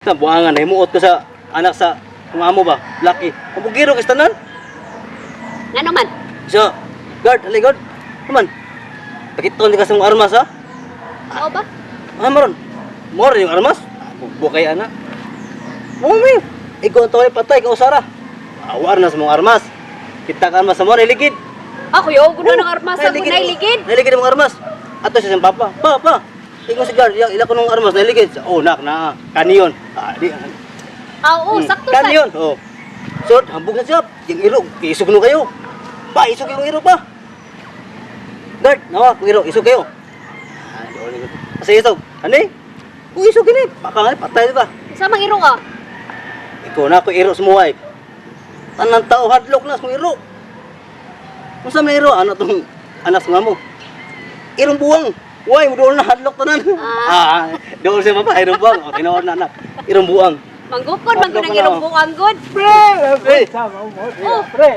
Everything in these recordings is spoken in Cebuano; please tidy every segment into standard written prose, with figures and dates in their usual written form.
Sa buangan himuot ko sa anak sa kung amo ba, lucky. Pamugiro kay tanan. Ngano man? So, guard, alay guard. Kuman. Pakiton ka sa mong armas ha. Oo ba? Ah, maron. Moro yung armas. Bukay ana. Mumi. Ikaw ang tawag patay ka usara. Awar na sa mong armas. Kita ka armas sa mo, ligid. Ako yo, guna ng armas sa gunay ligid. Naligid ang armas. Ato siya sa papa. Pa, pa. Ikaw si guard, ila ko nung armas naligid. Oh, nak na. Kaniyon. Ah, di. Ah, oo, sakto sa. Kaniyon. Oh. So, hambog na siya. Yung iro, isog no kayo. Pa, isog yung iro pa. Guard, nawa, kung iro, isog kayo. Ah, doon ko. Kasi isog. Ano eh? Kung isog gini, baka nga, patay di ba? Sa mang iro ka? Ikaw na ako iro sa muhay. Tanang tao hadlok na sa iro. Kung sa may iro, ano tong anak sa mo? Irong buwang. Uy, mo doon na hadlok tanan. Ah, doon siya papa, irong buwang. O, tinuod na anak. Irong buwang. Manggukon, man Hadlok ng na, irong oh. buwang god. Pre! Hey! Sama mo, pre. Oh. Pre!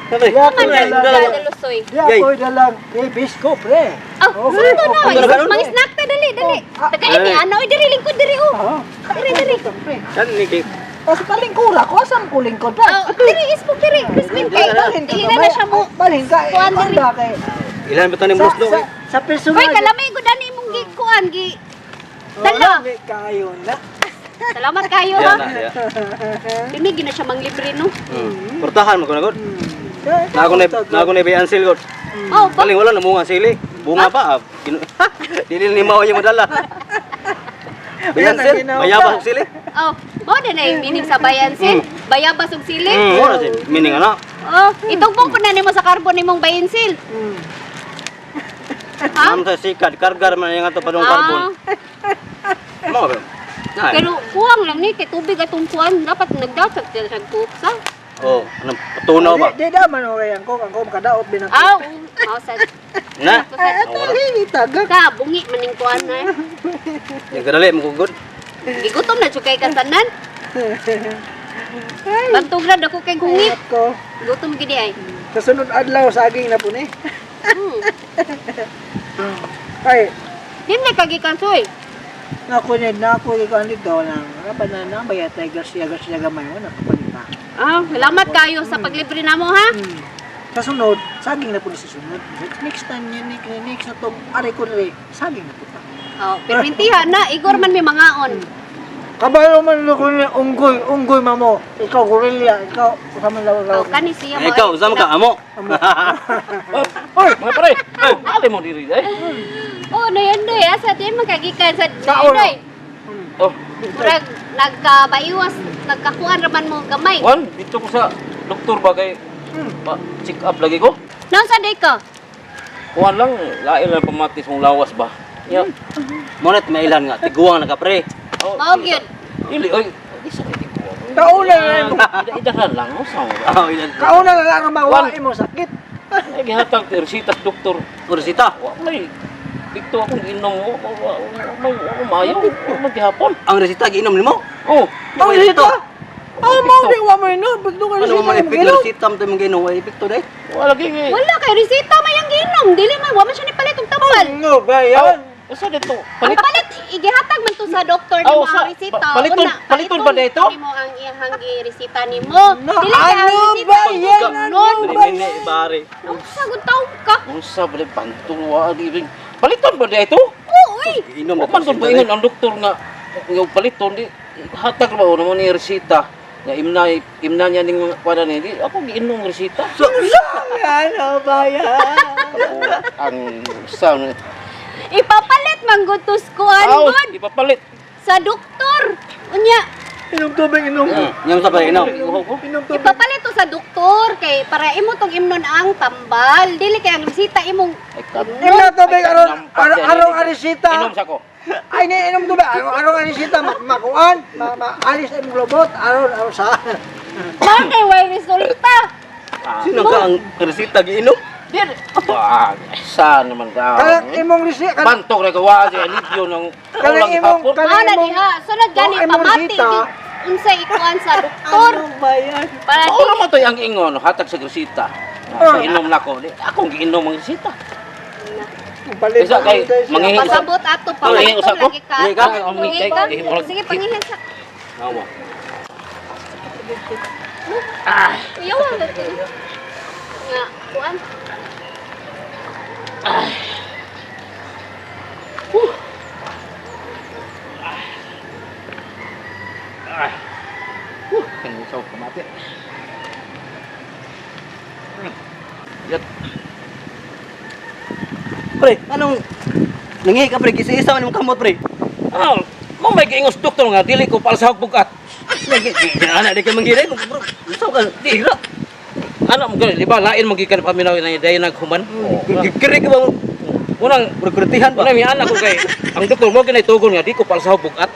Sabi, Ya, Man pre. na dalusoy. Di ako dalang babies ko, pre. Oh, sakto na. Ano na ganun? Mang snack ta, dali, dali. Oh, ah. Taga ini Ay. ano, oy, diri lingkod diri oh. Ah. Diri, diri. Pre. Yan ni kay. Kasi palingkura ko, asan ko lingkod, pre? Oh, diri ispo diri. Crispin kay. Balhin ka Dili na na siya mo. Balhin ka, eh, Kuan diri. ba kay? Ilan ba tanim Sa, muslo? sa, sa personal. Hoy, kalamay gud ani imong gi kuan gi. Dala. Lami kayo na. Salamat kayo Yan ha. na, ya. Dili gina siya manglibre no. Portahan mo ko na god. Na ako na bayan sil god. Oh, ba? Paling wala na bunga sili. Bunga pa. Ah. Dili ni mao yung madala. Bayan sil, bayabas og sili. Oh, mao din ay meaning sa bayansin. Bayabas ug sili. Wala si meaning ana. Oh, itugbong po na nimo sa carbon nimong bayansil. Ha? Nam sa sikad kargar man yung ato padung carbon. Ah, Mao ba? Nay. pero kuwang lang ni kay tubig atong kuan dapat nagdatag siya sa coke sa. Oh, anong patunaw ba? Di da man okay ang ko, ang ko makadaot bin ako. Aw, mao sa Na. Sakto sa Ay, ito, tagak. ka bungi maning kuan na. Eh. Yung kadali mo gud. Gigutom na jud kay kasanan. Bantog ra dako kay gungit. Ingat ko. Gutom gid ay. Sa sunod adlaw, saging na po ni. Ay, Di man kagikan soy. nako ni nako ikaw dito nang banana bayatay Garcia Garcia gamay mo nakapalita. Ah, salamat kayo sa paglibre namo ha. Sa sunod, saging na po ni sa sunod. Next time niya, next, next na to, aray ko rin, saging na po ta. Oh, pero intiha na igor man may mangaon. Kabalo man ko ni unggoy, unggoy mamo. Ikaw gorilla, ikaw sama lawa Oh, kani siya mo. Ikaw, usama ka amo. Oy, Mga pare, ali mo diri eh. Oh, noy andoy asa di man kagikan sa Kaon. noy. Oh, Murag nagkabaiwas, nagkakuan raman mo gamay. Juan, dito ko sa doktor ba kay pa check up lagi ko. Naon sa day ka? Kuan lang, lain lang pamatis mong lawas ba. Ya. Mo na mailan nga tiguang na ka pre. Oh, Mao gyud. Ili oy, isa kay tiguang. Kauna na lang. Ida lang oh, sa. Ah, ilan. Kauna na lang ang mawa mo sakit. Ay gihatag ti resita sa doktor. Resita. Wa may dito akong inom mo, wa may wa mayo, wa man gihapon. Ang resita giinom nimo? Oh, Ang resita? Ah, mao di wa mo ino, bigto ka Ano resita man mo epekto ginom. resita mo imong giinom, wala epekto day. wala lagi kay. Wala kay resita may ang ginom. Dili man wa man siya nipalit og tambal. Ano ba yan? Usa dito? Ang Palit. palit igihatag man to sa doktor Aw, nimo ang sa- resita. paliton- Una, paliton ba dito? Nimo ang iyang gi-resita nimo. No, Dili kay ang ano resita ba yan? Ano Ano ba Dili bare. Sagot taong ka. Unsa ba pantong wa di paliton ba dito? Oo, uy. Giinom Wa man gud moingon ang doktor nga nga paliton di hatag ba mo ni resita nga imna imna niya ning mga kuan ni di ako giinom ang resita. So, Ano ba yan? Ang sa Ipapalit man gud to sa kuan Aw, gud ipapalit. sa doktor. Unya, Inom tubig, inom. Yang sa pre inom. Iuhaw ko. Inom tubig. ipapalit to sa doktor kay para imo tong imnon ang tambal. Dili kay ang resita imong Ay, kap. Inom tubig aron Nampak aron yan, aron eh. arisita. Inom sa ko. Ay ni inom tubig aron aron arisita makuan, ma maalis imong lobot aron aron sa. Mao kay way resulta. Sino ka ang resita giinom? Di. Ah, sa naman ka. Kanang imong resita kanang Bantok na gawa si alivio ng Kanang kulang imong- hapon. kanang Mao na imong- diha. Sunod gani Oh, imong pamati resita. gyud unsa ikuan sa doktor. Ano ba yan? Para Oo naman to ang ingon hatag sa resita. Oh. Inom na ko. Di, akong giinom ang resita. Palit. Isa kay mangihi sa pasabot ato Pangihin pamati usa ko? lagi ka. Pangihin ka? Pangihin ka? Sige, pangihin sa. Nawa. Kuyaw ang dati. Nga, kuan. Kangusaw kamati. Yat. Pre, anong nangihi ka pre? Kisa-isa man imong kamot pre. Ah, mo may giingos doktor nga dili ko palsahog bugat. Ana di ka manghiray mo bro. Usaw ka di ra. Ano mo gani, di ba lain mo gikan paminaw na dayon naghuman. Gikiri ka ba mo? Unang Murag kurtihan ba? unang mi anak ko kay ang doktor mo ginay tugon nga di ko palsahog bugat.